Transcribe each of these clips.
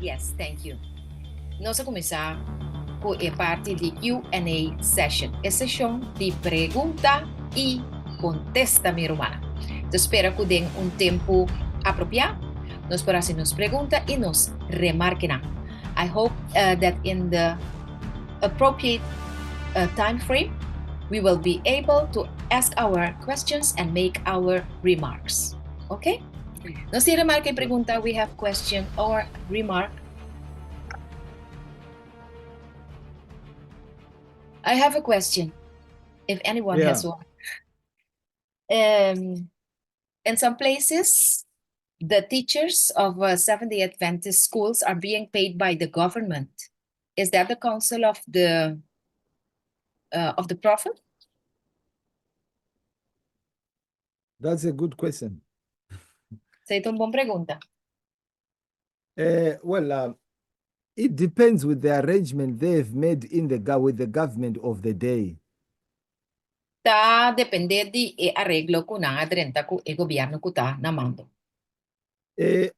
Yes, thank you. Nos a kuminsá ku e parti di Q&A session, e seshon di pregunta i kontesta, mi rumannan. Ta spera ku den un tempu apropiá nos por hasi nos pregunta i nos remarkenan. I hope that in the appropriate time frame we will be able to ask our questions and make our remarks. Okay? Nos tin remarke i pregunta, we have question or remark. I have a question, if anyone has one. In some places, the teachers of Seventh-day Adventist schools are being paid by the government. Is that the counsel of the prophet? That's a good question. Esei ta un bon pregunta. Well, it depends with the arrangement they've made in the with the government of the day. Ta dependé di e areglo ku nan a drenta ku e gobièrnu ku ta na mando. We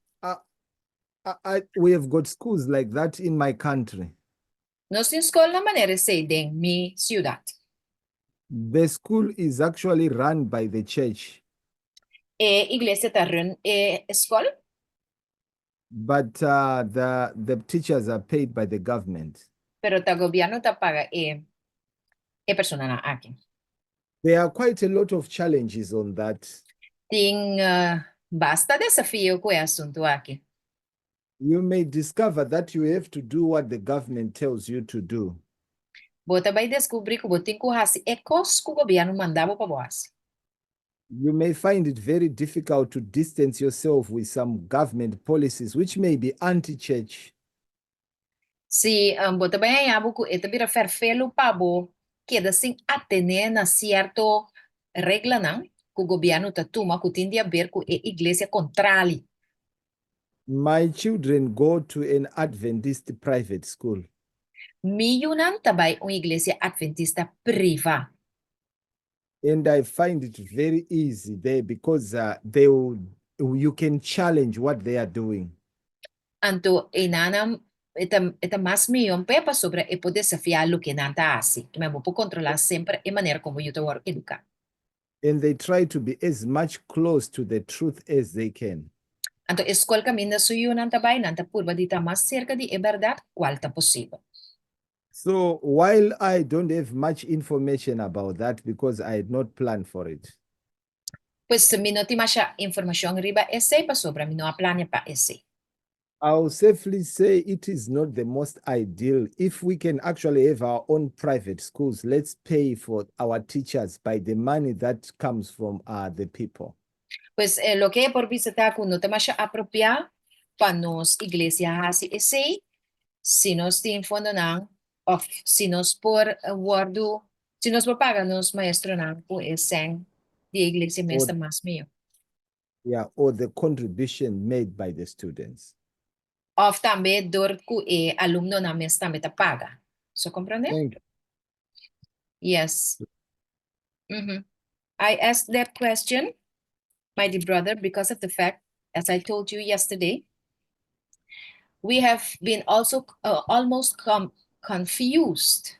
have got schools like that in my country. Nos tin skol na manera esei den mi siudat. The school is actually run by the church, E iglesia ta run e skol, but the teachers are paid by the government. Pero ta gobièrnu ta paga e personanan aki. There are quite a lot of challenges on that. Tin basta desafio ku e asuntu aki. You may discover that you have to do what the government tells you to do. Bo ta bai deskubrí ku bo tin ku hasi e kos ku gobièrnu manda bo pa bo hasi. You may find it very difficult to distance yourself with some government policies which may be anti-church. Si bo ta bai haña bo ku e ta bira fèrfelu pa bo keda sin atené na sierto reglanan ku gobièrnu ta tuma ku tin di aber ku e iglesia kontrali. My children go to an Adventist private school. Mi yunan ta bai un iglesia adventista privá. And I find it very easy there because you can challenge what they are doing. Anto einan e ta mas mihó p'e pasobra e por desafiá loke nan ta hasi. Ma bo por kontrolá semper e manera kon yu ta eduká. And they try to be as much close to the truth as they can. Anto e skol kaminda su yunan ta bai, nan ta purba di ta mas serka di e bèrdat kual ta posibel. So while I don't have much information about that because I had not planned for it, Pues mi no tin masha informashon riba esei pasobra mi no a plania pa esei. I'll safely say it is not the most ideal. If we can actually have our own private schools, let's pay for our teachers by the money that comes from the people. Pues loke e por bisa ta ku no ta masha apropiá pa nos iglesia hasi esei, si nos tin fondonan, òf si nos por wòrdu, si nos por paga nos maestronan ku e sèn di iglesia mes ta mas mihó. Yeah, or the contribution made by the students. Òf tambe dor ku e alumnonan mes tambe ta paga. So komprondé? Thank you. Yes. I asked that question, my dear brother, because of the fact, as I told you yesterday, we have been also almost confused,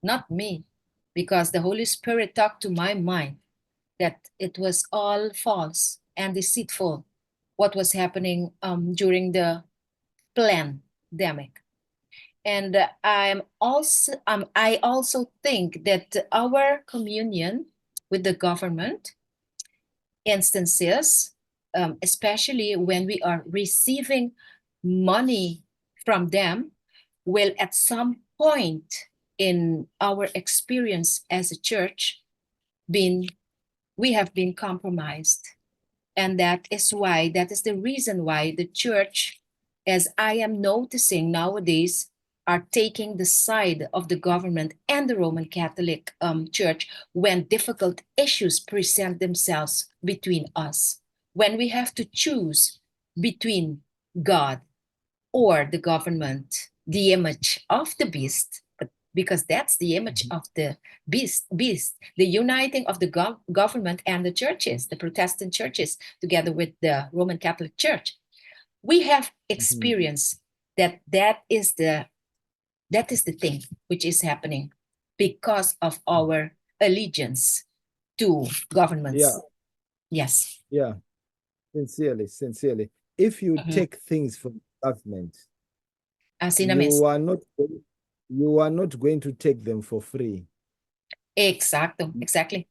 not me, because the Holy Spirit talked to my mind that it was all false and deceitful what was happening during the pandemic. And I also think that our communion with the government instances, especially when we are receiving money from them, will at some point in our experience as a church been we have been compromised. And that is the reason why the church, as I am noticing nowadays, are taking the side of the government and the Roman Catholic Church when difficult issues present themselves between us. When we have to choose between God or the government, the image of the beast, but because that's the image of the beast, the uniting of the government and the churches, the Protestant churches, together with the Roman Catholic Church. We have experienced That that is the that is the thing which is happening because of our allegiance to governments. Yes. Yeah. Sincerely, sincerely. If you take things from government, Asina mes. You are not going to take them for free. Exacto, exactly.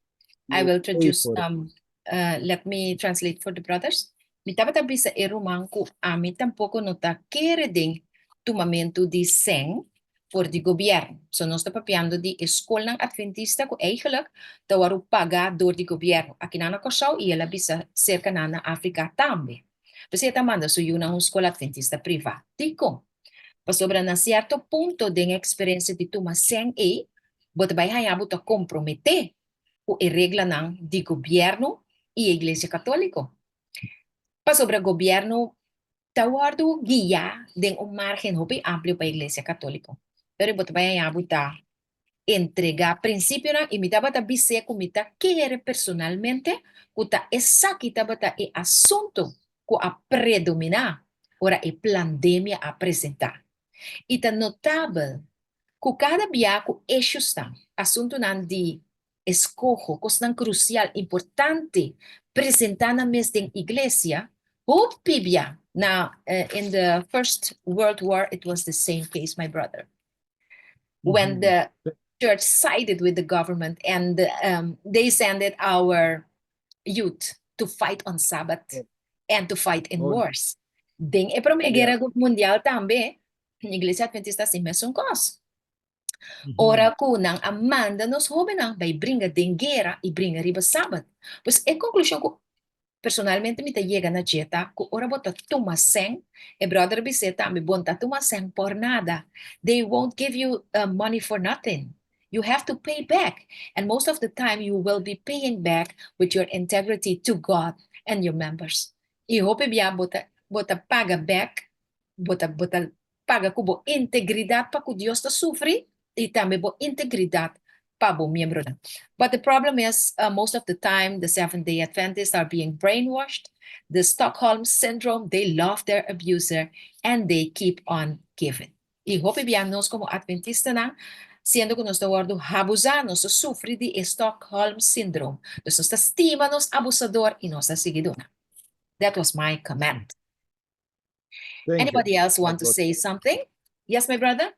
I You will pay traduce for it. Let me translate for the brothers. Mi tabata bisa e ruman ku ami tampoko no ta kere den tumamentu di sèn for di gobièrnu. So nos ta papiando di e skolnan adventista ku eigenlijk ta wòrdu pagá dor di gobièrnu. Akinan na Kòrsou i el a bisa serka nan na Afrika tambe. P'esei e ta manda su yunan un skol adventista privá. Dikon? Pasobra na sierto punto den e eksperensia di tuma sèn ei, bo ta bai haña bo ta komprometé ku e reglanan di gobièrnu i e Iglesia Katóliko. Pasobra gobièrnu ta wòrdu guiá den un márgen hopi amplio pa Iglesia Katóliko. Pero bo ta bai haña bo ta entregá prinsipionan i mi tabata bis'é ku mi ta kere personalmente ku ta esaki tabata e asuntu ku a predominá ora e plandemia a presentá. I ta notabel ku kada bia ku eshusnan, asuntunan di eskoho, kosnan krusial, importante, presentá nan mes den iglesia, hopi bia na in the first world war it was the same case, my brother. When the church sided with the government and they sent our youth to fight on Sabbath and to fight in wars. Den e prome guera mundial tambe, Iglesia Adventista hasi mesun kos. Ora ku nan a manda nos hobennan bai bringa den guera i bringa riba Sabat. Pues e konklushon ku personalmente mi ta yega na dje ta ku ora bo ta tuma sèn, e bròder a bis'é tambe, bo no ta tuma sèn por nada. They won't give you money for nothing. You have to pay back. And most of the time you will be paying back with your integrity to God and your members. I hopi bia bo ta bo ta paga bèk, bo ta bo ta paga ku bo integridat pa ku Dios ta sufri i tambe bo integridat pa bo miembronan. But the problem is, most of the time the Seventh Day Adventists are being brainwashed, the Stockholm Syndrome, they love their abuser and they keep on giving. I hopi bia nos komo Adventistanan, siendo ku nos ta wòrdu habusá, nos ta sufri di e Stockholm Syndrome. Dus nos ta stima nos abusador i nos ta sigui duna. That was my comment. Thank you. Anybody else want to brother. say something? Yes, my brother?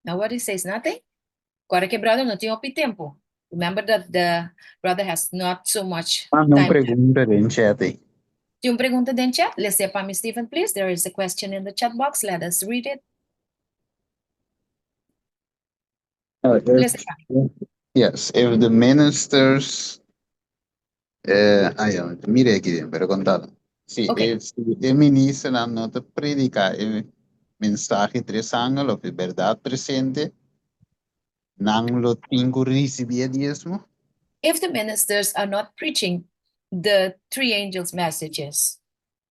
Nobody says nothing? Kòrda ku brother no tin hopi tempu. Remember that the brother has not so much Manda un time. pregunta den chat ei. Tin un pregunta den chat? Les'é pa mi, Stephen, please. There is a question in the chat box. Let us read it. If, yes, if the ministers, ay, mira aki den, pero kontalo. Si, Okay. if e ministernan no ta prediká e mensahe tres angel òf e bèrdat presente, nan lo tin ku risibí e diesmo? If the ministers are not preaching the three angels' messages,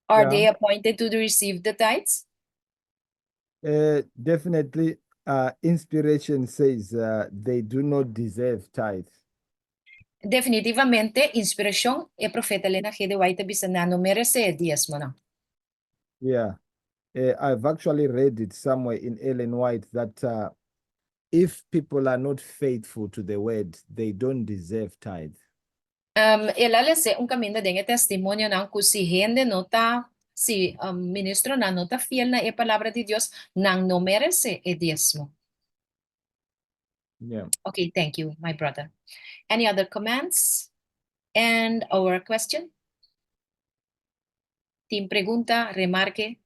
are they appointed to receive the tithes? Definitely, inspiration says they do not deserve tithe. Definitivamente, inspirashon, e profeta Elena G. de White ta bisa nan no meresé e diesmonan. Yeah. I've actually read it somewhere in Ellen White that if people are not faithful to the word, they don't deserve tithe. El a les'é un kaminda den e testimonionan ku si hende no ta, si ministronan no ta fiel na e Palabra di Dios, nan no meresé e diesmo. Yeah. Okay, thank you, my brother. Any other comments and or question? Tin pregunta, remarke?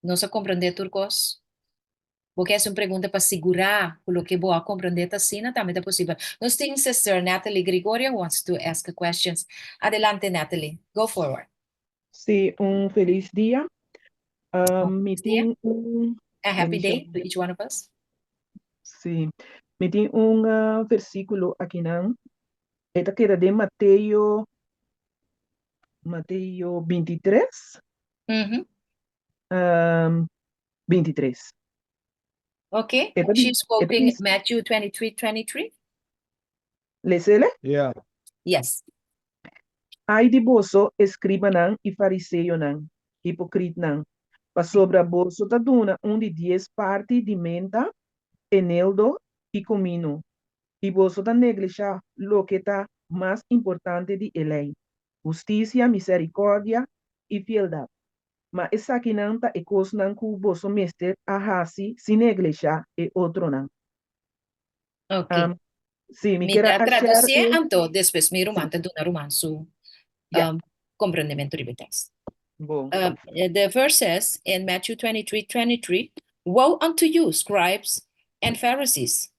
Nos a komprondé tur kos? Bo ke hasi un pregunta pa sigurá ku loke bo a komprondé ta asina? Tambe ta posibel. Nos tin Sister Natalie Gregoria wants to ask a questions. Adelante, Natalie. Go forward. Sí, un felis dia. Mi Felis dia. tin un A happy day to each one of us. Sí, mi tin un versíkulo akinan. E ta keda den Mateo, Mateo 23. 23. Okay, E ta she's quoting bis Matthew 23 23. Lesele? Yeah. Yes. Ai di boso, eskribanan i fariseonan, hipokritnan, pasobra boso ta duna un di dies parti di menta, eneldo i komino, i boso ta neglishá loke ta mas importante di e Lei, hustisia, miserikòrdia i fieldat. Ma esakinan ta e kosnan ku boso mester a hasi sin neglishá e otronan. Ok. Sí, mi Mi ker ta a share tradusié e anto despues mi ruman ta duna ruman su komprendementu riba e tèks. Bon. The verse says in Matthew 23, 23, Woe unto you, scribes and Pharisees,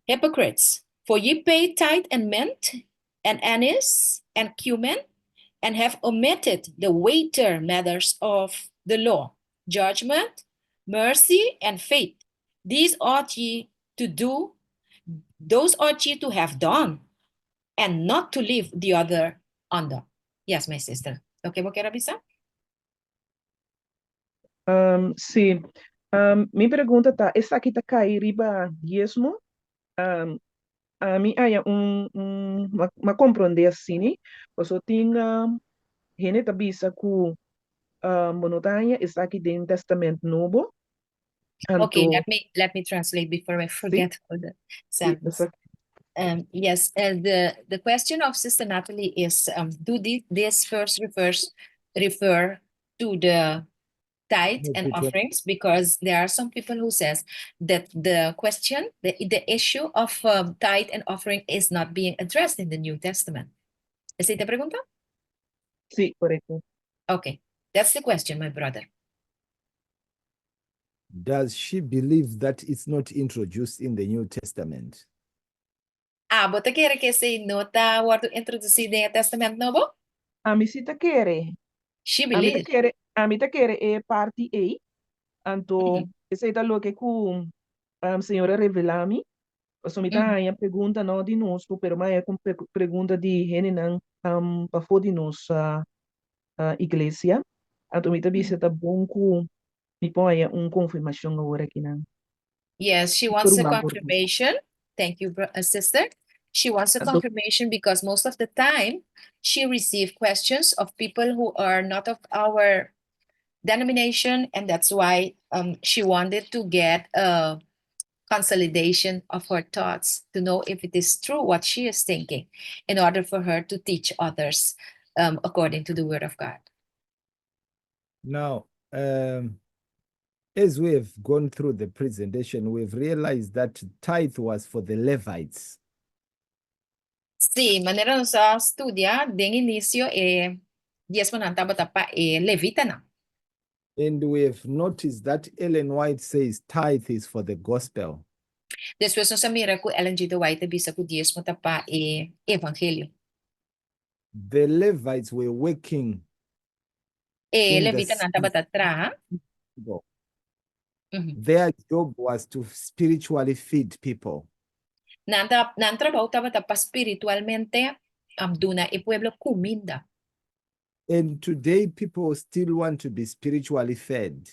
hypocrites, for ye pay tithe and mint and anise and cumin, and have omitted the weightier matters of the law, judgment, mercy, and faith. These ought ye to do, those ought ye to have done, and not to leave the other undone. Yes, my sister. Loke bo kier a bisa? Sí. Mi pregunta ta, esaki ta kai riba diesmo? Ami haya un, un, m'a komprondé asini, pasobra tin hende ta bisa ku bo no ta haña esaki den Tèstamènt Nobo. Okay, Anto, let me translate before I sí, forget all the sí, sentence. Esaki. Yes, the question of Sister Natalie is, do this verse refer to the tithe and Matthew 20. Offerings? Because there are some people who says that the question, the issue of tithe and offering is not being addressed in the New Testament. Esei ta e pregunta? Sí, korekto. Okay, that's the question, my brother. Does she believe that it's not introduced in the New Testament? Ah, bo ta kere ku esei no ta wòrdu introdusí den e Tèstamènt Nobo? Ami sí ta kere. She Ami ta believes. Kere, ami ta kere e parti ei. Anto, esei ta loke ku Señor a revelá mi. Pasobra mi ta haña pregunta no di nos, pero mi a haña pregunta di hendenan pafó di nos iglesia. Anto mi ta bisa ta bon ku mi por haña un konfirmashon awor akinan. Yes, she wants a Ruman por confirmation. Thank you, sister. She wants a confirmation because most of the time she received questions of people who are not of our denomination, and that's why she wanted to get a consolidation of her thoughts to know if it is true what she is thinking in order for her to teach others according to the word of God. Now, as we have gone through the presentation, we've realized that tithe was for the Levites. Sí, manera nos a studia den inisio e diesmonan tabata pa e levitanan. And we have noticed that Ellen White says tithe is for the gospel. Despues nos a mira ku Ellen G. White a bisa ku diesmo ta pa e evangelio. The Levites were working E in the levitanan tabata traha. synagogue. Their job was to spiritually feed people. Nan trabou tabata pa spiritualmente duna e pueblo kuminda. And today people still want to be spiritually fed.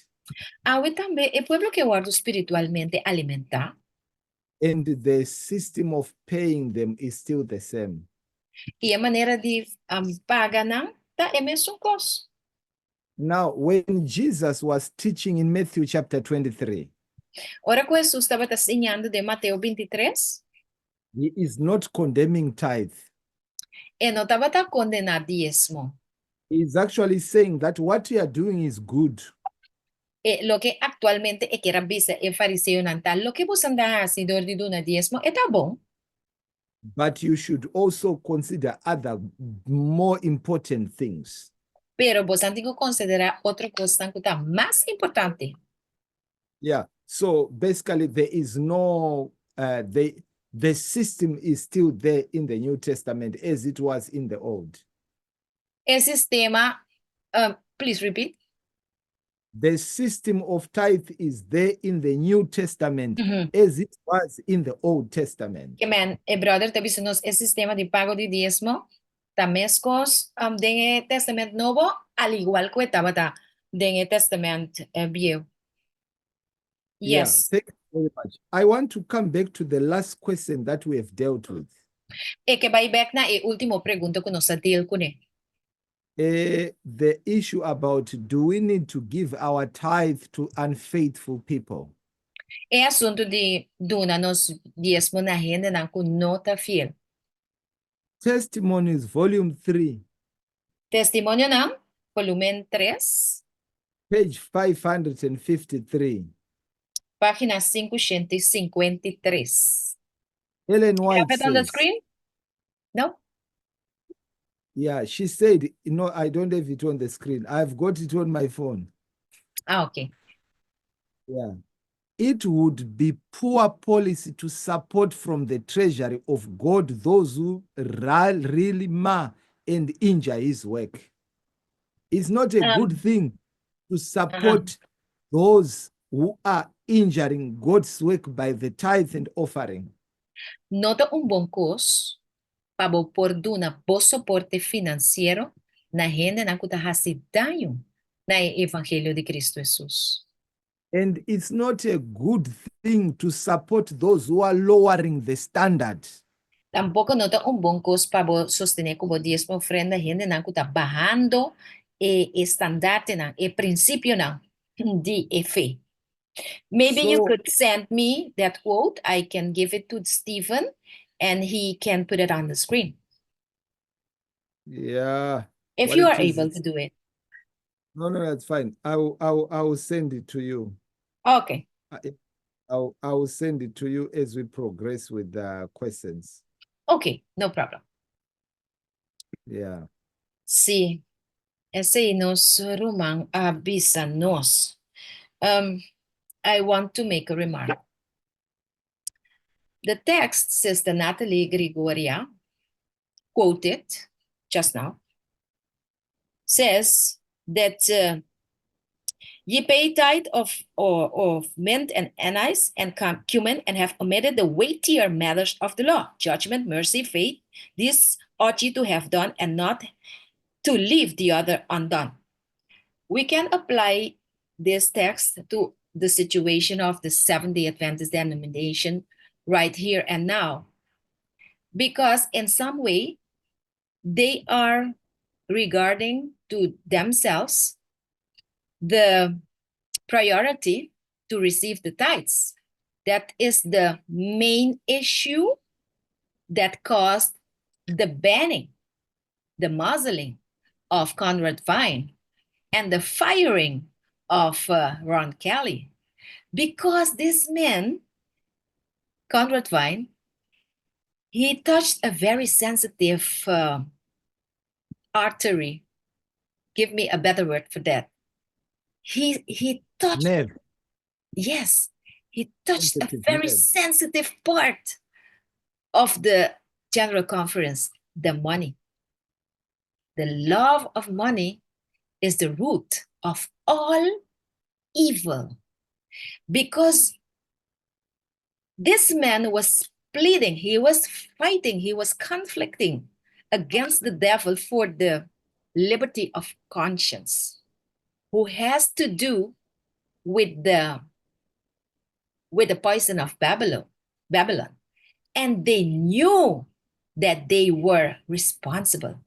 Awe tambe e pueblo ke wòrdu spiritualmente alimentá. And the system of paying them is still the same. I e manera di paga nan ta e mesun kos. Now, when Jesus was teaching in Matthew chapter 23, Ora ku Hesus tabata siñando den Mateo 23, he is not condemning tithe. E no tabata kondená diesmo. He's actually saying that what you are doing is good. E loke aktualmente e ker a bisa e fariseonan ta, loke boso ta hasi dor di duna diesmo, e ta bon. But you should also consider other more important things. Pero boso tin ku konsiderá otro kos ku ta mas importante. Yeah. So basically, there is no, the system is still there in the New Testament as it was in the Old. E sistema, please repeat. The system of tithe is there in the New Testament as it was in the Old Testament. Ke men, e brother ta bisa nos e sistema di pago di diesmo ta meskos den e Tèstamènt Nobo, al igual ku e tabata den e Tèstamènt Bieu. Yeah, Yes. thank you very much. I want to come back to the last question that we have dealt with. E ke bai bèk na e último pregunta ku nos a deal kuné. The issue about do we need to give our tithe to unfaithful people? E asuntu di duna nos diesmo na hendenan ku no ta fiel. Testimonies, Volume 3. Testimonionan, Volumen 3. Page 553. Página 553. Ellen White Have it on the says, screen? No? Yeah, she said, no, I don't have it on the screen. I've got it on my phone. Ah, okay. Yeah. It would be poor policy to support from the treasury of God those who really mar and injure his work. It's not a good thing to support those who are injuring God's work by the tithe and offering. No ta un bon kos pa bo por duna bo soporte finansiero na hendenan ku ta hasi daño na e evangelio di Kristu Hesus. And it's not a good thing to support those who are lowering the standard. Tampoko no ta un bon kos pa bo sostené ku bo diesmo ofrenda hendenan ku ta bahando e estandartenan, e prinsipionan di e fe. Maybe you could send me that quote. I can give it to Stephen and he can put it on the screen. Yeah. If What you it are is, able to do it. No, that's fine. I will send it to you. Okay. I will send it to you as we progress with the questions. Okay, no problem. Yeah. Sí. Esei nos ruman a bisa nos. I want to make a remark. The text Sister Natalie Grigoria quoted just now says that ye pay tithe of mint and anise and cumin and have omitted the weightier matters of the law, judgment, mercy, faith. This ought ye to have done and not to leave the other undone. We can apply this text to the situation of the Seventh-day Adventist denomination right here and now. Because in some way, they are regarding to themselves the priority to receive the tithes. That is the main issue that caused the banning, the muzzling of Conrad Vine and the firing of Ron Kelly. Because this man, Conrad Vine, he touched a very sensitive artery. Give me a better word for that. He touched Nerve. Yes, he touched a Sensitive very nerve. sensitive part of the General Conference, the money. The love of money is the root of all evil. Because this man was pleading, he was fighting, he was conflicting against the devil for the liberty of conscience, who has to do with the poison of Babylon. And they knew that they were responsible,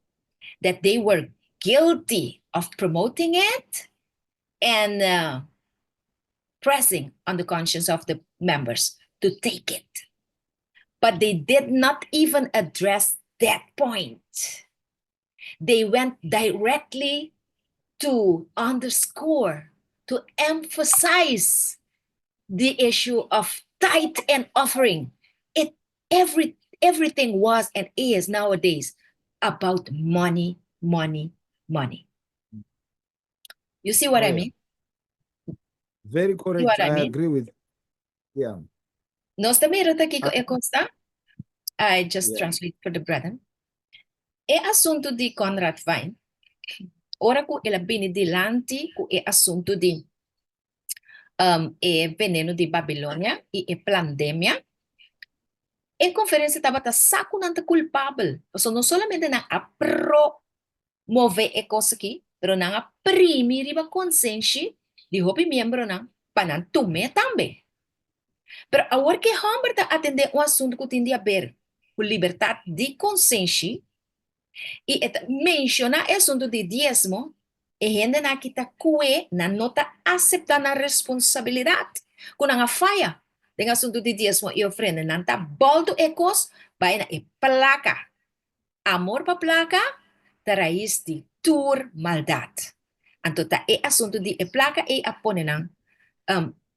that they were guilty of promoting it and pressing on the conscience of the members to take it. But they did not even address that point. They went directly to underscore, to emphasize the issue of tithe and offering. It everything was and is nowadays about money, money, money. You see what I mean? Very correct. What I I mean? Agree with. Yeah. Nos ta mira ta kiko Ah. e kos ta? I just translate for the brethren. E asuntu di Conrad Vine. Ora ku el a bini dilanti ku e asuntu di e veneno di Babilonia i e pandemia. E konferensia tabata sa ku nan ta kulpabel. So no solamente nan a promové e kos aki, pero nan a primi riba konsenshi di hopi miembronan pa nan tum'é tambe. Pero awor ku e hòmber ta atendé un asuntu ku tin di aber. ku libertat di konsenshi i e ta menshoná e asuntu di diesmo, e hendenan aki ta kue nan no ta aseptá nan responsabilidat ku nan a faya den asuntu di diesmo i ofrenda. Nan ta bòltu e kos bai na e plaka. Amor pa plaka ta rais di tur maldat. Anto ta e asuntu di e plaka ei a pone nan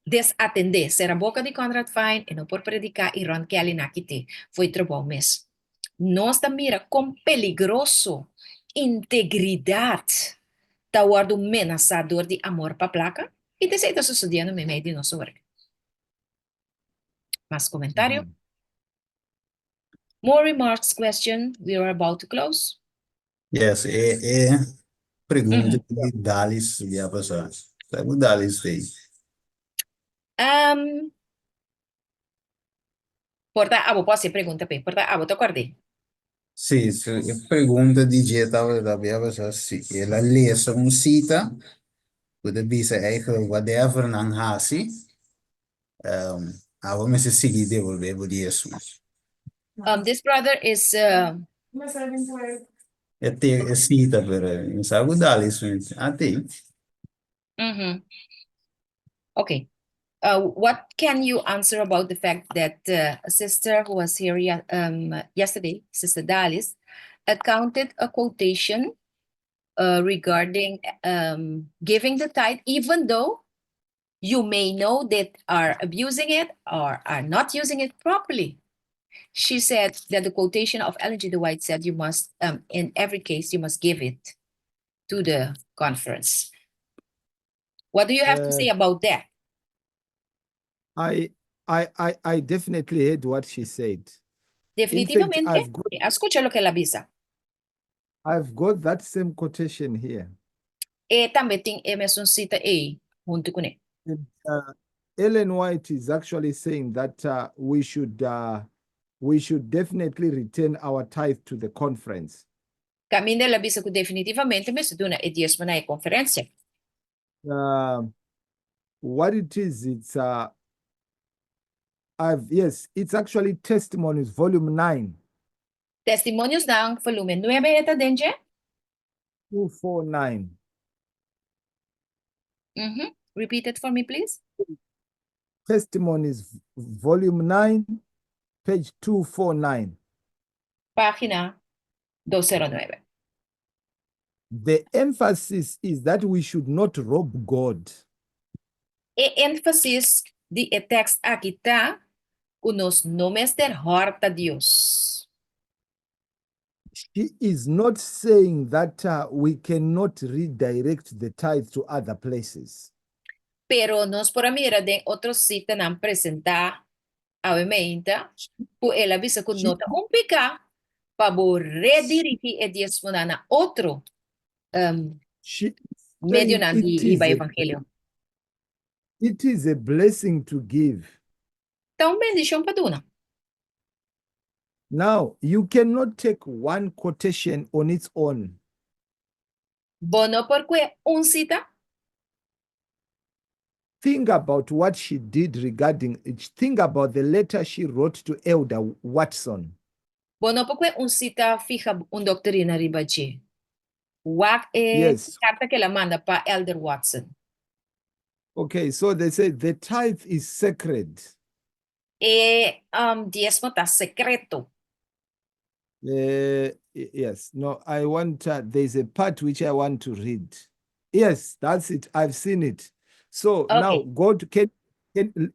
desatendé. Sera boka di Conrad Vine, e no por prediká i Ron Kelly na kit'é fo'i trabou mes. Nos ta mira kon peligroso integridat ta wòrdu menasá dor di amor pa plaka, i ta esei ta sosodiendo meimei di nos ora. Mas komentario? More remarks, question, we are about to close. Yes, e e pregunta di Dalis ya pasá. Sa ku Dalis fei? Por ta abo por hasi e pregunta p'e, por ta abo ta kòrd'é. Sí, sí, e pregunta di dje tabata bia pasá si el a lesa un sita ku ta bisa eigenlijk whatever nan hasi, abo mester sigui devolvé bo diesmo. This brother is E te e sita pero mi sa ku Dalis a tin. Okay. What can you answer about the fact that a sister who was here yesterday, Sister Dalis, accounted a quotation regarding giving the tithe, even though you may know that are abusing it or are not using it properly? She said that the quotation of Ellen G. White said you must, in every case, you must give it to the conference. What do you have to say about that? I definitely heard what she said. In fact, Definitivamente, I've got skucha loke el a bisa. I've got that same quotation here. E tambe tin e mesun sita ei huntu kuné. And Ellen White is actually saying that we should definitely return our tithe to the conference. Kaminda el a bisa ku definitivamente mester duna e diesmo na e konferensia. What it is, it's I've yes, it's actually Testimonies, volume 9. Testimonionan volumen 9 e ta den dje? 249. Repeat it for me, please. Testimonies, volume 9, page 249. Página 209. The emphasis is that we should not rob God. E énfasis di e teksto aki ta ku nos no mester hòrta Dios. She is not saying that we cannot redirect the tithe to other places. Pero nos por mira den otro sitanan presentá awe mainta, ku el a bisa ku no ta un piká pa bo redirigí e diesmo na otro She medionan di it is hiba a, evangelio. It is a blessing to give. Ta un bendishon pa duna. Now, you cannot take one quotation on its own. Bo no por kue un sita. Think about what she did regarding, think about the letter she wrote to Elder Watson. Bo no por kue un sita fiha un doktrina riba dje. Wak e karta ku el a manda pa Elder Watson. Okay, so they say the tithe is sacred. E diesmo ta sekreto. Yes, no, I want, there's a part which I want to read. Yes, that's it. I've seen it. So now God can,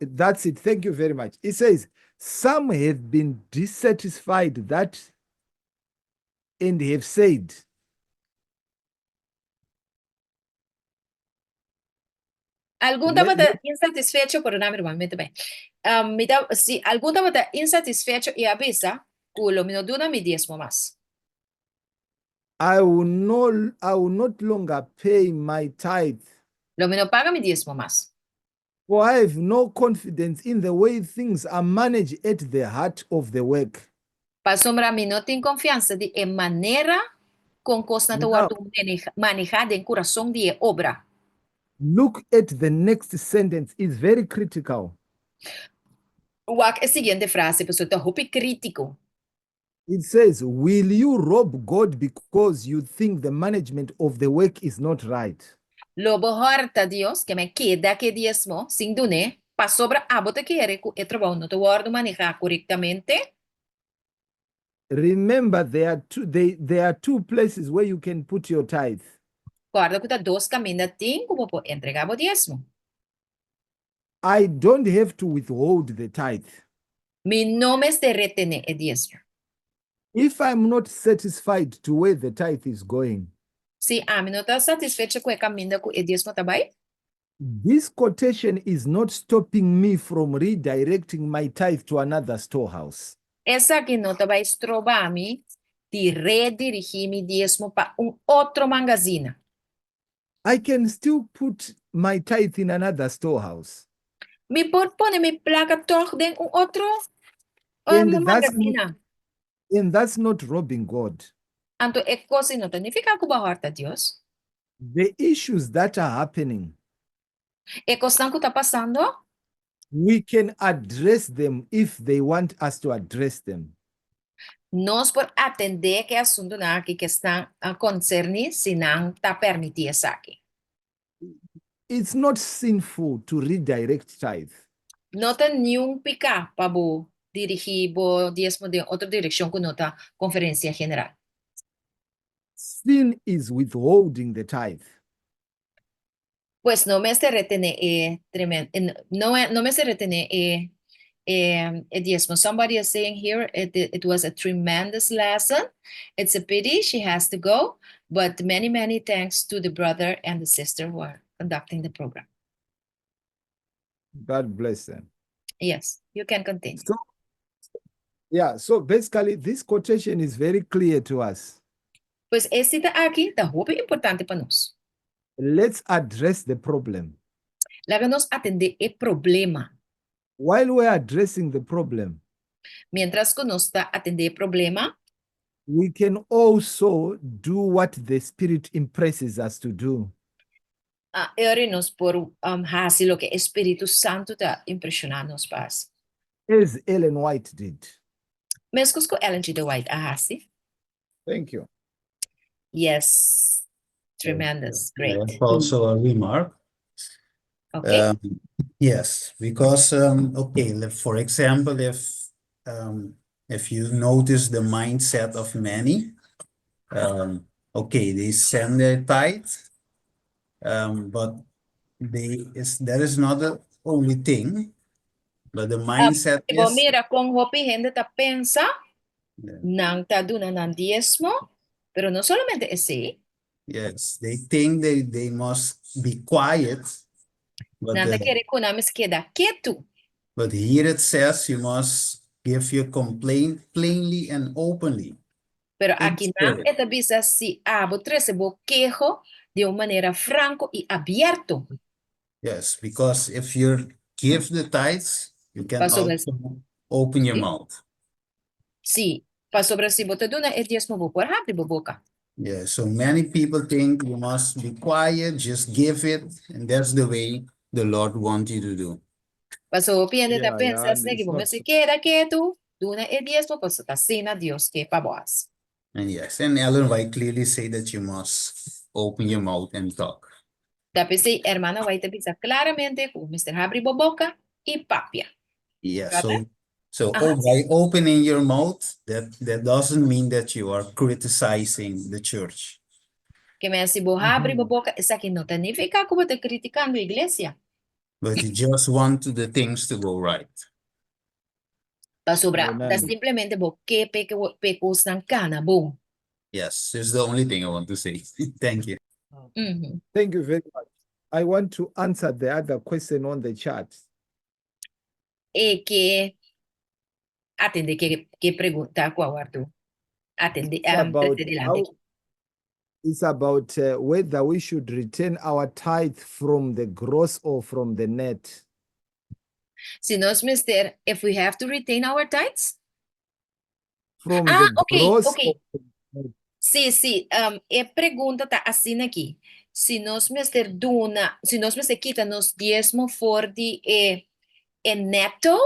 that's it. Thank you very much. It says, "Some have been dissatisfied that and have said," Algun tabata insatisfecho, pero no, ruman, mente bin. Mi ta, si algun tabata insatisfecho i a bisa, ku lo mi no duna mi diesmo mas. I will not longer pay my tithe. Lo mi no paga mi diesmo mas. For I have no confidence in the way things are managed at the heart of the work. Pasobra mi no tin konfiansa di e manera kon kosnan ta Now, wòrdu manehá den kurason di e obra. Look at the next sentence, it's very critical. Wak e siguiente frase, pasobra ta hopi krítiko. It says, "Will you rob God because you think the management of the work is not right?" Lo bo hòrta Dios, ke men keda ku e diesmo, sin dun'é, pasobra abo ta kere ku e trabou no ta wòrdu manehá korektamente? Remember, there are two places where you can put your tithe. Kòrda ku ta dos kaminda tin ku bo por entregá bo diesmo. I don't have to withhold the tithe. Mi no mester retené e diesmo. If I'm not satisfied to where the tithe is going, Si ami no ta satisfecho ku e kaminda ku e diesmo ta bai, this quotation is not stopping me from redirecting my tithe to another storehouse. Esaki no ta bai stroba mi di redirigí mi diesmo pa un otro mangasina. I can still put my tithe in another storehouse. Mi por pone mi plaka tòg den un otro And that's mangasina. And that's not robbing God. Anto e kos no ta nifiká ku bo a hòrta Dios. The issues that are happening, E kosnan ku ta pasando, we can address them if they want us to address them. Nos por atendé ku e asuntunan aki ku ta konserní si nan ta permití esaki. It's not sinful to redirect tithe. No ta ningun piká pa bo dirigí bo diesmo den otro direkshon ku no ta konferensia general. Sin is withholding the tithe. Pues no mester retené e tremendo, no, no mester retené e diesmo. Somebody is saying here it was a tremendous lesson. It's a pity she has to go, but many, many thanks to the brother and the sister who are conducting the program. God bless them. Yes, you can continue. So, yeah, so basically this quotation is very clear to us. Pues e sita aki ta hopi importante pa nos. Let's address the problem. Laga nos atendé e problema. While we're addressing the problem, Mientras ku nos ta atendé e problema, we can also do what the Spirit impresses us to do. E nos por hasi loke Spiritu Santu ta impreshoná nos pa. As Ellen White did. Meskos ku Ellen G. White a hasi. Thank you. Yes. Tremendous. I Great. have also a remark. Okay. Yes, because okay, for example, if you notice the mindset of many, okay, they send their tithe, but they is that is not the only thing, but the mindset Bo is mira kon hopi hende ta pensa, nan ta duna nan diesmo, pero no solamente esei. Yes, they think they must be quiet, but Nan ta kere ku nan mester keda ketu. But here it says you must give your complaint plainly and openly. Pero In aki nan spirit. e ta bisa si abo trese bo keho di un manera franko i abierto. Yes, because if you give the tithes, you can Pasobra also open your Sí. mouth. Si, pasobra si bo ta duna e diesmo, bo por habri bo boka. Yeah, so many people think you must be quiet, just give it, and that's the way the Lord wants you to do. Paso hopi hende ta pensa asina it's ku bo not mester keda ketu, duna e diesmo, paso ta asina Dios ke pa bo. And yes, and Ellen White clearly say that you must open your mouth and talk. Ta p'esei Hermana White ta bisa klaramente ku mester habri bo boka i papia. Yeah, Got so it? so oh, by opening your mouth, that doesn't mean that you are criticizing the church. Ke men si bo habri bo boka, esaki no ta nifiká ku bo ta kritikando iglesia. But you just want the things to go right. Pasobra, ta Amen. simplemente bo ke p'e kosnan kana bon. Yes, it's the only thing I want to say. Thank you. Thank you very much. I want to answer the other question on the chat. E ke atendé ku pregunta ku a wòrdu. Atendé It's about adelante. It's about whether we should return our tithe from the gross or from the net. Si nos mester, if we have to retain our tithes? From Ah, the gross or from the net. Si. E pregunta ta asina aki. Si nos mester duna, si nos mester kita nos diesmo for di e neto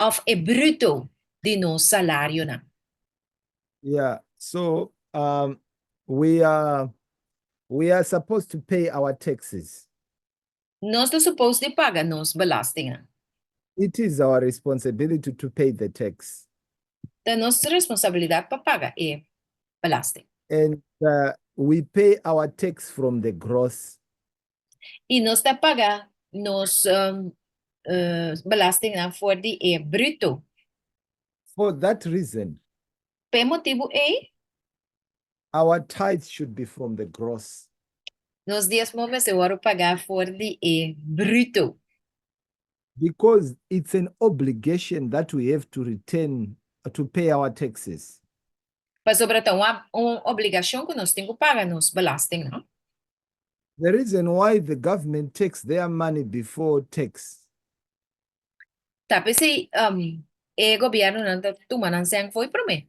òf e bruto di nos salarionan. Yeah. So we are supposed to pay our taxes. Nos ta supposed di paga nos belasting. It is our responsibility to pay the tax. Ta nos responsabilidat pa paga e belasting. And we pay our tax from the gross. I nos ta paga nos belasting na for di e bruto. For that reason, Pa e motibu ei, our tithe should be from the gross. Nos diesmo mester wòrdu pagá for di e bruto. Because it's an obligation that we have to return to pay our taxes. Pasobra ta un obligashon ku nos tin ku paga nos belasting, no? The reason why the government takes their money before tax Ta p'esei e gobièrnu nan ta tuma nan sèn fo'i promé.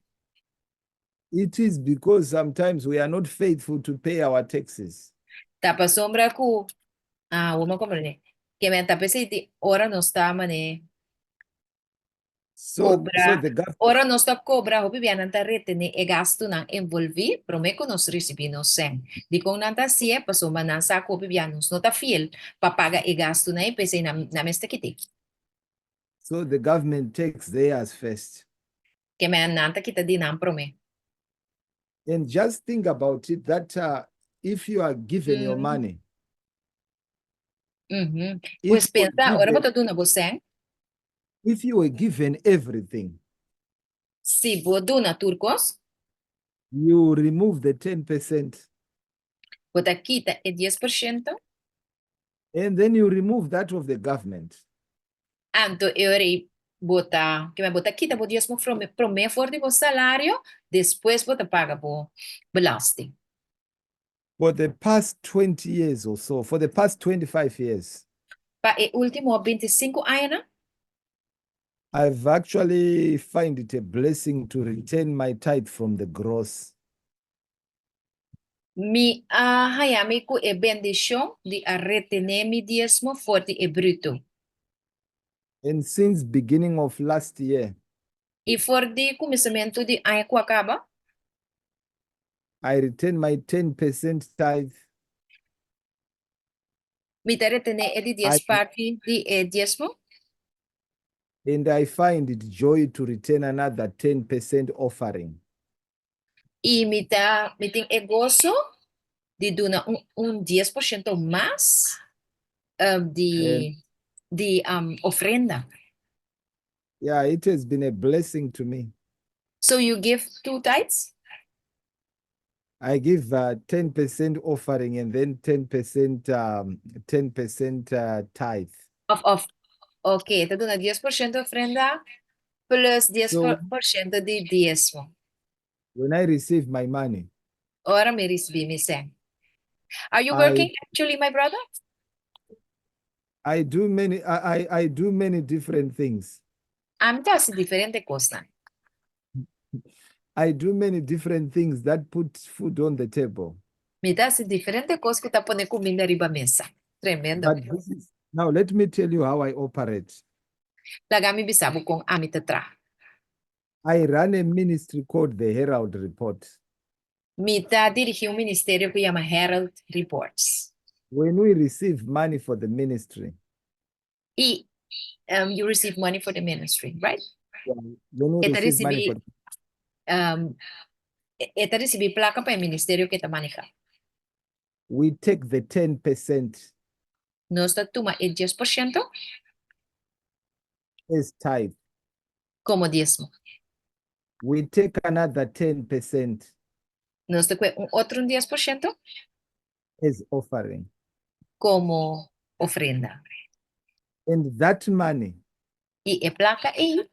It is because sometimes we are not faithful to pay our taxes. Ta pasobra ku ah, mi a komprondé. Ke men ta p'esei tin ora nos ta mane So kobra, the government ora nos ta kobra, hopi bia nan ta retené e gastunan envolví, promé ku nos risibí nos sèn. Dikon nan ta hasié? Pasobra nan sa ku hopi bia nos no ta fiel pa paga e gastunan ei, p'esei nan nan mester kit'é. So the government takes theirs first. Ke men nan ta kita di nan promé. And just think about it that if you are given your money, if Pues you were pensa, ora given, bo ta duna bo sèn, if you were given everything, si bo duna tur kos, you remove the 10% bo ta kita e 10%, and then you remove that of the government. Anto e ora ei bo ta, ke men bo ta kita bo diesmo promé for di bo salario, despues bo ta paga bo belasting. For the past 20 years or so, for the past 25 years, Pa e último 25 aña, I've actually find it a blessing to return my tithe from the gross. Mi a haña mi ku e bendishon di a retené mi diesmo for di e bruto. And since beginning of last year, I for di kuminsamentu di aña ku a kaba, I return my 10% tithe. Mi ta retené e di 10 parti di e diesmo. And I find it joy to return another 10% offering. I mi tin e goso di duna un 10% mas di ofrenda. Yeah, it has been a blessing to me. So you give two tithes? I give 10% offering and then 10% tithe. Of okay, ta duna 10% ofrenda plus 10% di diesmo. When I receive my money, Ora mi risibí mi sèn. Are you working actually, my brother? I do many different things. Ami ta hasi diferente kos. I do many different things that put food on the table. Mi ta hasi diferente kos ku ta pone kuminda riba mesa. Tremendo. But now let me tell you how I operate. Laga mi bisa bo kon ami ta traha. I run a ministry called the Herald Report. Mi ta dirigí un ministerio ku yama Herald Reports. When we receive money for the ministry, I you receive money for the ministry, right? Yeah, when we E ta receive money risibí for e ta risibí plaka pa e ministerio ku e ta manehá. We take the 10% Nos ta tuma e 10% as tithe. Komo diesmo. We take another 10% Nos ta kue un otro 10% as offering. Komo ofrenda. And that money, I e plaka ei,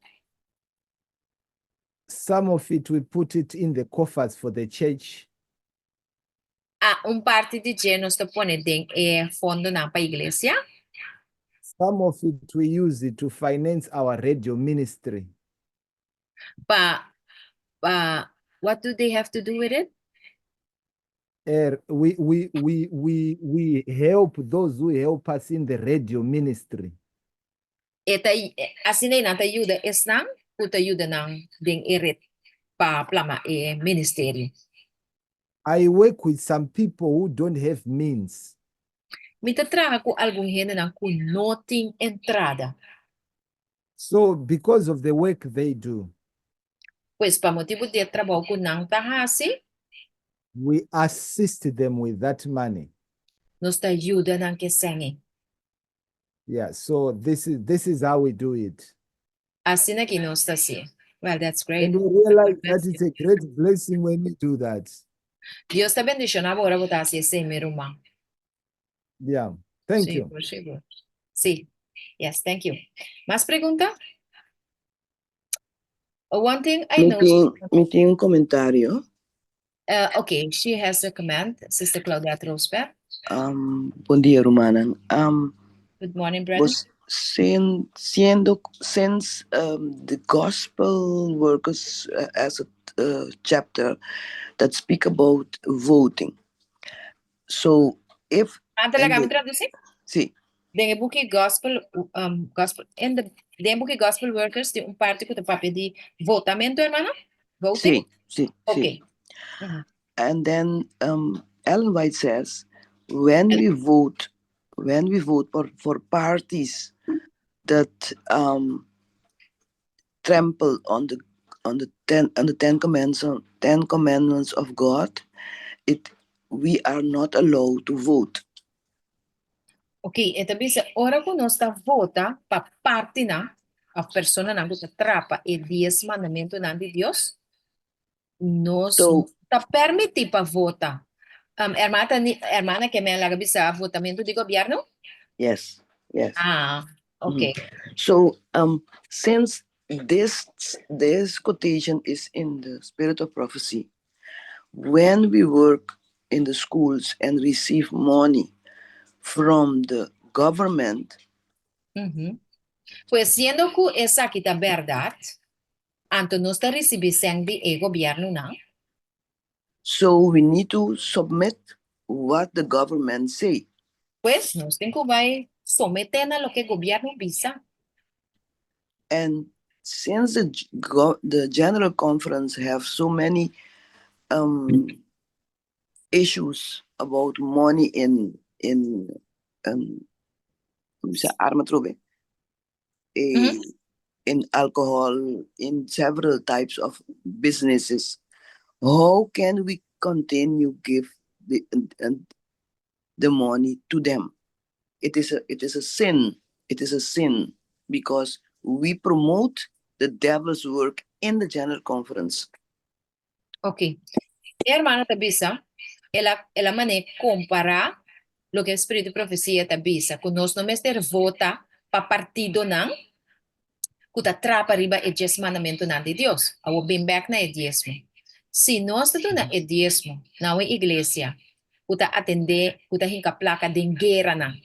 some of it we put it in the coffers for the church. A un parti di dje nos ta pone den e fondonan pa iglesia. Some of it we use it to finance our radio ministry. Pa what do they have to do with it? We help those who help us in the radio ministry. E ta asina nan ta yuda esnan ku ta yuda nan den e ret. pa plama e ministerio. I work with some people who don't have means. Mi ta traha ku algun hendenan ku no tin entrada. So because of the work they do, Pues pa motibu di e trabou ku nan ta hasi, we assist them with that money. Nos ta yuda nan ku esei ei. Yeah, so this is how we do it. Asina ku nos ta hasi. Well, that's great. And we realize that Bless you. It's a great blessing when we do that. Dios ta bendishoná ora bo ta hasi esei, mi ruman. Yeah. Thank you. Sigur, sigur. Si. Yes, thank you. Mas pregunta? One thing I Mi know. tin un komentario. Okay, she has a comment, Sister Claudette Rosberg. Bon dia, rumannan. Good morning, brother. Was siendo since the gospel workers as a chapter that speak about voting. So if Antes and laga mi tradusí? Si. Den e buki gospel in the den buki Gospel Workers tin un parti ku ta papia di votamentu, ruman? Voting? Si. And then Ellen White says, when we vote for parties that trample on the 10 commandments of God, it we are not allowed to vote. Ok, anto bisa, ora ku nos ta vota pa partidonan, òf personanan ku ta trapa e 10 mandamentunan di Dios, nos no ta permití pa vota. Ruman, ke men laga bisa votamentu di gobièrnu? Yes. Ah, ok. So since this quotation is in the Spirit of Prophecy, when we work in the schools and receive money from the government, Pues siendo ku esaki ta bèrdat, anto nos ta risibí sèn di e gobièrnunan? So we need to submit what the government say. Pues nos tin ku bai someté na loke gobièrnu bisa. And since the General Conference have so many issues about money in kon ta arma trobe, in alcohol, in several types of businesses, how can we continue give the money to them? It is a sin. It is a sin because we promote the devil's work in the General Conference. Ok. E ruman ta bisa, el a manera kompará loke Spiritu di Profesia ta bisa, ku nos no mester vota pa partidonan, ku ta trapa riba e 10 mandamentunan di Dios. Awor bin bèk na e diesmo. Si nos ta duna e diesmo na un iglesia, ku ta atendé, ku ta hinka plaka den gueranan,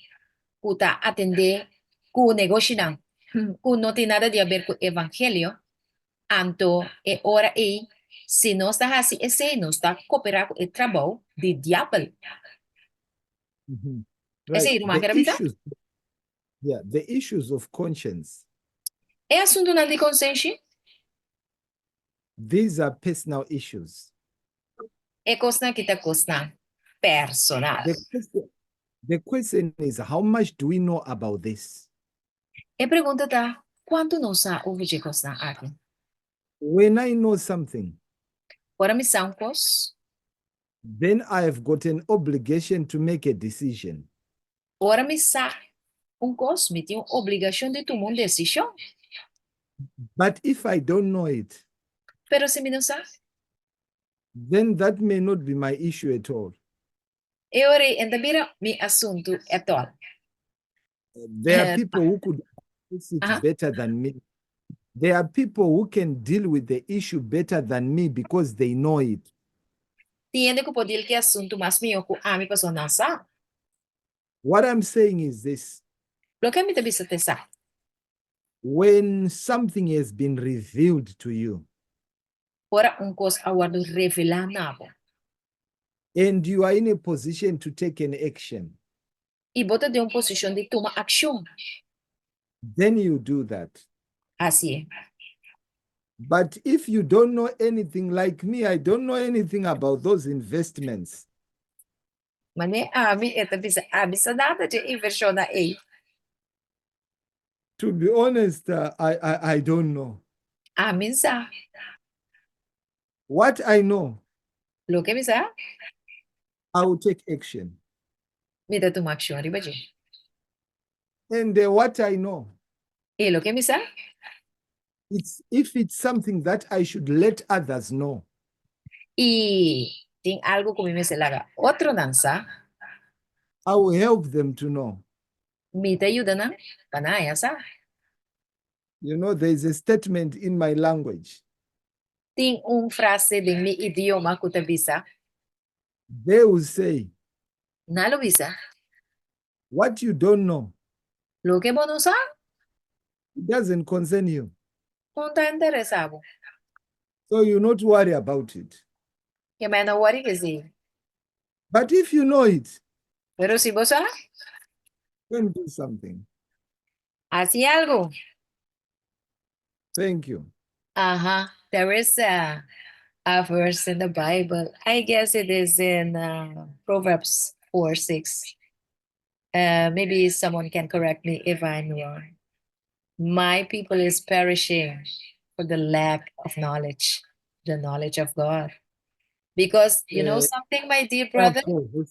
ku ta atendé ku negoshinan, ku no tin nada di aber ku evangelio, anto e ora ei, si nos ta hasi esei, nos ta kooperá ku e trabou di diabel. Esei, ruman, The ke bisa? Issues, yeah, the issues of conscience. E asuntunan di konsenshi? These are personal issues. E kosnan aki ta kosnan personal. The question is, how much do we know about this? E pregunta ta, kuantu nos sa over di e kosnan aki? When I know something, Ora mi sa un kos, then I have got an obligation to make a decision. Ora mi sa un kos, mi tin obligashon di tuma un desishon. But if I don't know it, Pero si mi no sa, then that may not be my issue at all. E ora ei, e n' ta bira mi asuntu at all. There are people who could fix it better than me. There are people who can deal with the issue better than me because they know it. Tin hende ku por deal ku e asuntu mas mihó ku ami paso nan sa. What I'm saying is this: Loke mi ta bisa ta esaki. When something has been revealed to you Ora un kos a wòrdu revelá na bo and you are in a position to take an action, i bo ta den un posishon di tuma akshon, then you do that. Hasié. But if you don't know anything like me, I don't know anything about those investments. Manera ami, e ta bisa, ami sa nada di invershonnan ei. To be honest, I don't know. Ami sa. What I know, Loke mi sa, I will take action. Mi ta tuma akshon riba dje. And what I know, I loke mi sa, it's if it's something that I should let others know, i tin algu ku mi mester laga otronan sa, I will help them to know. Mi ta yuda nan pa nan haña sa. There is a statement in my language. Tin un frase den mi idioma ku ta bisa. They will say, Nan lo bisa. "What you don't know, Loke bo no sa, it doesn't concern you. No ta interesá bo. So you not worry about it." Ke men no worry ku esei. But if you know it, Pero si bo sa, then do something. Hasi algu. Thank you. There is a verse in the Bible. I guess it is in Proverbs 4:6. Maybe someone can correct me if I'm wrong. "My people is perishing for the lack of knowledge, the knowledge of God." Because you know something, my dear brother? Okay,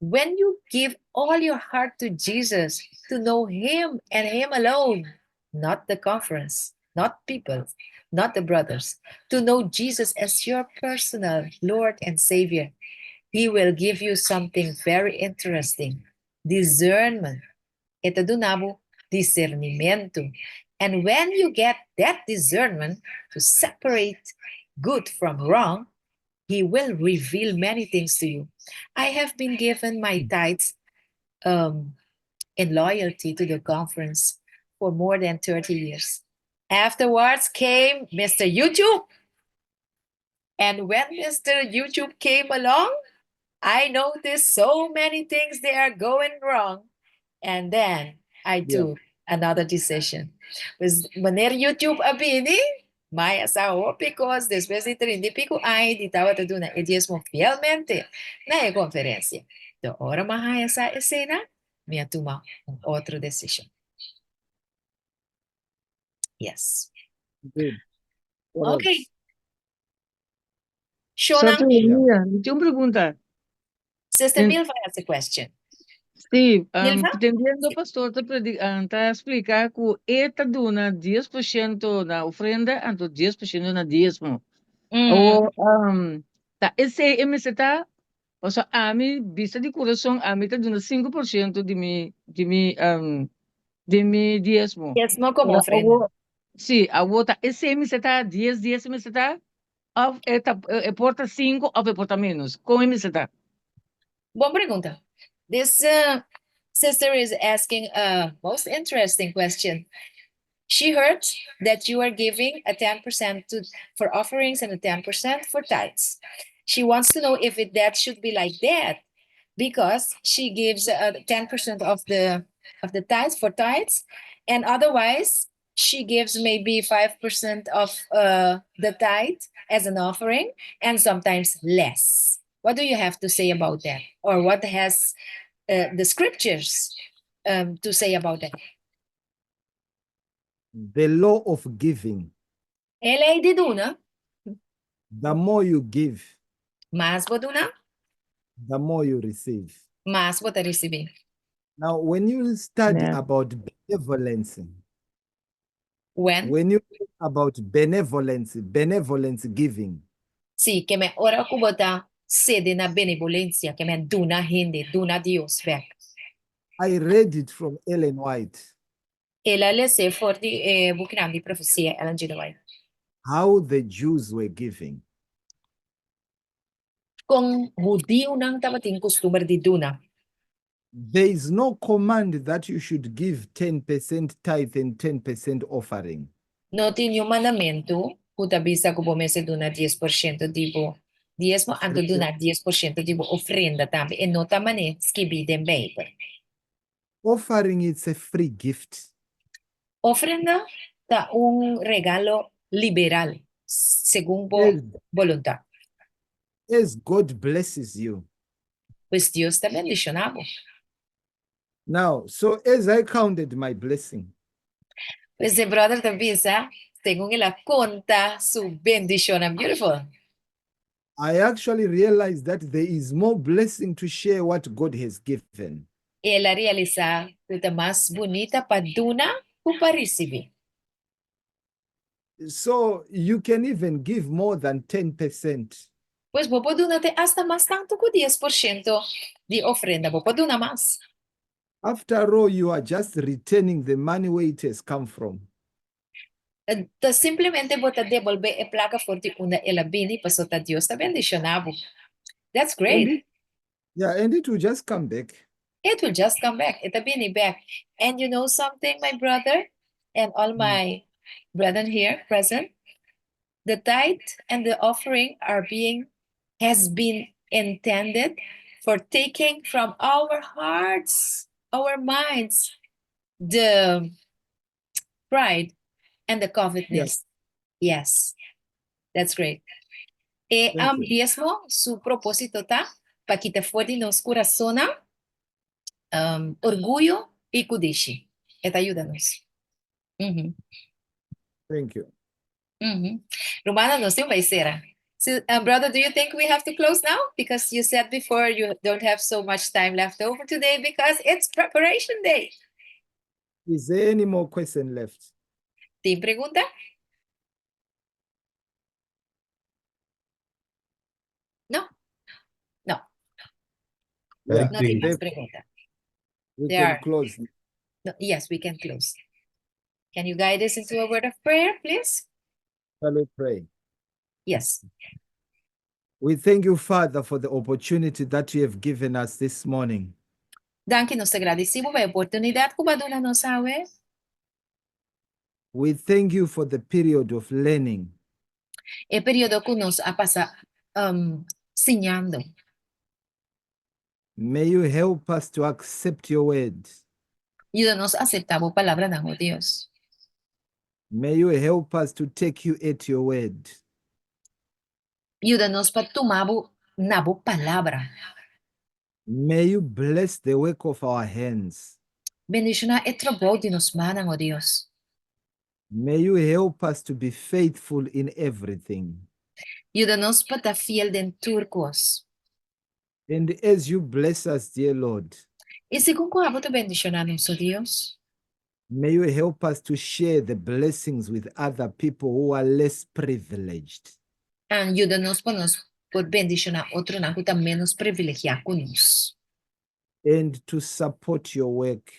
When you give all your heart to Jesus, to know Him and Him alone, not the conference, not people, not the brothers, to know Jesus as your personal Lord and Savior, He will give you something very interesting: discernment. E ta duna bo disernimentu. And when you get that discernment to separate good from wrong, He will reveal many things to you. I have been given my tithes in loyalty to the conference for more than 30 years. Afterwards came Mr. YouTube. And when Mr. YouTube came along, I noticed so many things they are going wrong. And then I took another decision. Pues manera YouTube a bini, m'a sa because despues di 30 i piku aña di tabata duna e diesmo fielmente na e konferensia. Anto ora m'a haña sa esena, mi a tuma un otro desishon. Yes. Good. What else? Shona, Saturnia, tin un pregunta. Sister Milva has a question. Sí, Milva? Entendiendo, pastor, ta splika ku e ta duna 10% na ofrenda, anto 10% na diesmo. O, ta esei e mester ta, paso ami, bista di kurason, ami ta duna 5% di mi diesmo. Diesmo komo ofrenda. Sí, awor ta esei mester ta, 10, 10 mester ta, òf e ta, e por ta 5 òf e por ta ménos. Kon e mester ta? Bon pregunta. This sister is asking a most interesting question. She heard that you are giving a 10% for offerings and a 10% for tithes. She wants to know if that should be like that because she gives 10% of the tithes for tithes, and otherwise she gives maybe 5% of the tithe as an offering and sometimes less. What do you have to say about that? Or what has the scriptures to say about that? The law of giving. E lei di duna, The more you give, mas bo duna, the more you receive. Mas bo ta risibí. Now, when you study about benevolence, When? When you think about benevolence, benevolence giving, Sí, ke men ora ku bo ta sede na benevolensia, ke men duna hende, duna Dios bèk. I read it from Ellen White, El a les'é for di eh, buki di profesia Ellen G. White. How the Jews were giving. Kon hudiunan tabatin kustumber di duna. There is no command that you should give 10% tithe and 10% offering. No tin un mandamentu ku ta bisa ku bo mester duna 10% di bo diesmo, anto duna 10% di bo ofrenda tambe. E no ta manera skibí den Beibel. Offering, it's a free gift. Ofrenda ta un regalo. Liberal, segun bo boluntat. As God blesses you. Pues Dios ta bendishoná bo. Now, so as I counted my blessing. Pues e brother ta bisa, segun el a konta su bendishonnan. Beautiful. I actually realized that there is more blessing to share what God has given. El a realisá ku ta mas bunita pa duna ku pa risibí. So you can even give more than 10%. Pues bo por duna te asta mas tantu ku 10% di ofrenda. Bo por duna mas. After all, you are just returning the money where it has come from. Ta simplemente bo ta debolbé e plaka for di unda el a bini, pasobra ta Dios ta bendishoná bo. That's great. And it, yeah, and it will just come back. It will just come back. E ta bini bek. And you know something, my brother, and all my brethren here present? The tithe and the offering are being, has been intended for taking from our hearts, our minds, the pride and the covetousness. Yes. That's great. E Thank um, you. diesmo, su propósito ta pa kita for di nos kurasonnan um, orguyo i kudishi. E ta yuda nos. Mhm. Thank you. Rumannan, nos tin bai sera. So, brother, do you think we have to close now? Because you said before you don't have so much time left over today because it's preparation day. Is there any more question left? Tin pregunta? No? No, Yeah, no tin mas Then pregunta. we There can are. close. No, yes, we can close. Can you guide us into a word of prayer, please? Shall we pray? Yes. We thank you, Father, for the opportunity that you have given us this morning. Danki, nos ta gradisí bo pa e oportunidat ku bo a duna nos awe. We thank you for the period of learning. E periodo ku nos a pasa siñando. May you help us to accept your word. Yuda nos aseptá bo palabranan, o Dios. May you help us to take you at your word. Yuda nos pa tuma bo na bo palabra. May you bless the work of our hands. Bendishoná e trabou di nos mannan, o Dios. May you help us to be faithful in everything. Yuda nos pa ta fiel den tur kos. And as you bless us, dear Lord, I segun ku abo ta bendishoná nos, o Dios, may you help us to share the blessings with other people who are less privileged. And yuda nos pa nos por bendishoná otronan ku ta ménos privilegiá ku nos. And to support your work.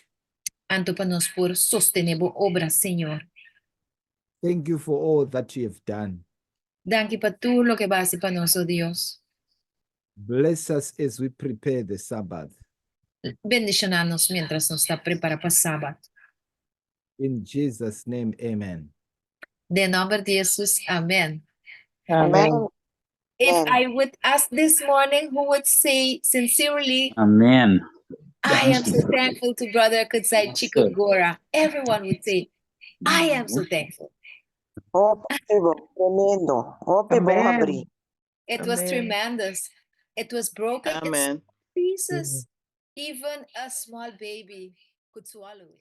Anto pa nos por sostené bo obra, Señor. Thank you for all that you have done. Danki pa tur loke bo a hasi pa nos, o Dios. Bless us as we prepare the Sabbath. Bendishoná nos miéntras nos ta prepará pa Sabat. In Jesus' name, amen. Den nòmber di Hesus, amèn. Amen. If I would ask this morning who would say sincerely, Amen. I am so thankful to Brother Kudzai Chikogora. Everyone would say, I am so thankful. Hopi bon, tremendo. Hopi bon Amen. habrí. It was Amen. tremendous. It was broken in Amen. pieces. Even a small baby could swallow it.